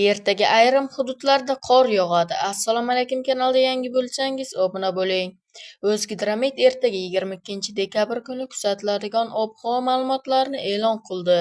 Ertaga ayrim hududlarda qor yog'adi. Assalomu alaykum, kanalda yangi bo'lsangiz obuna bo'ling. O'zgidromet ertaga 22-dekabr kuni kuzatiladigan ob-havo ma'lumotlarini e'lon qildi.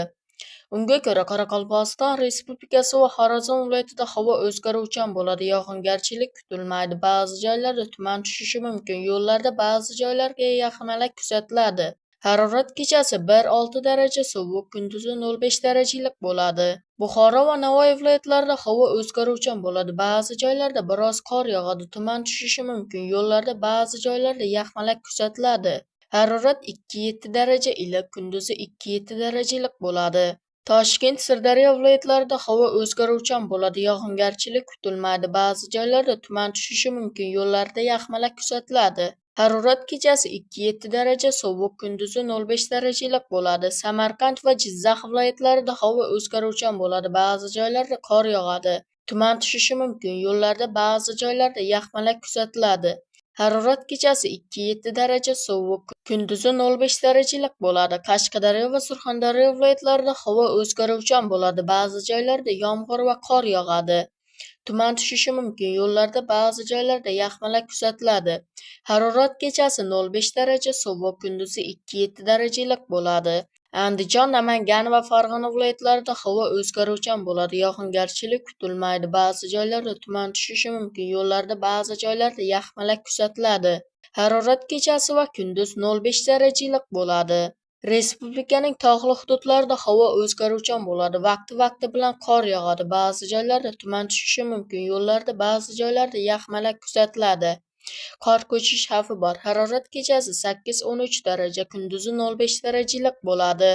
Unga ko'ra, Qoraqalpog'iston Respublikasi va Xorazm viloyatida havo o'zgaruvchan bo'ladi, yog'ingarchilik kutilmaydi. Ba'zi joylarda tuman tushishi mumkin, yo'llarda ba'zi joylarga yaxmalak kuzatiladi. Harorat kechasi 1-6 daraja sovuq, kunduzi 0,5 daraja iliq bo'ladi. Buxoro va Navoiy viloyatlarida havo o'zgaruvchan bo'ladi. Ba'zi joylarda biroz qor yog'adi, tuman tushishi mumkin, yo'llarda ba'zi joylarda yaxmalak kuzatiladi. Harorat 2-7 daraja iliq, kunduzi 2-7 daraja iliq bo'ladi. Toshkent, Sirdaryo viloyatlarida havo o'zgaruvchan bo'ladi, yog'ingarchilik kutilmaydi. Ba'zi joylarda tuman tushishi mumkin, yo'llarda yaxmalak kuzatiladi. Harorat kechasi 2-7 daraja sovuq, kunduzi 0,5 daraja iliq bo'ladi. Samarqand va Jizzax viloyatlarida havo o'zgaruvchan bo'ladi, ba'zi joylarda qor yog'adi, tuman tushishi mumkin, yo'llarda ba'zi joylarda yaxmalak kuzatiladi. Harorat kechasi 2-7 daraja sovuq, kunduzi 0,5 daraja iliq bo'ladi. Qashqadaryo va Surxondaryo viloyatlarida havo o'zgaruvchan bo'ladi, ba'zi joylarda yomg'ir va qor yog'adi, tuman tushishi mumkin, yo'llarda ba'zi joylarda yaxmalak kuzatiladi. Harorat kechasi 0,5 daraja sovuq, kunduzi 2-7 daraja iliq bo'ladi. Andijon, Namangan va Farg'ona viloyatlarida havo o'zgaruvchan bo'ladi, yog'ingarchilik kutilmaydi. Ba'zi joylarda tuman tushishi mumkin, yo'llarda ba'zi joylarda yaxmalak kuzatiladi. Harorat kechasi va kunduz 0,5 daraja iliq bo'ladi. Respublikaning tog'li hududlarida havo o'zgaruvchan bo'ladi, vaqti-vaqti bilan qor yog'adi, ba'zi joylarda tuman tushishi mumkin, yo'llarda ba'zi joylarda yaxmalak kuzatiladi. Qor ko'chish xavfi bor. Harorat kechasi 8-13 daraja, kunduzi 0,5 daraja iliq bo'ladi.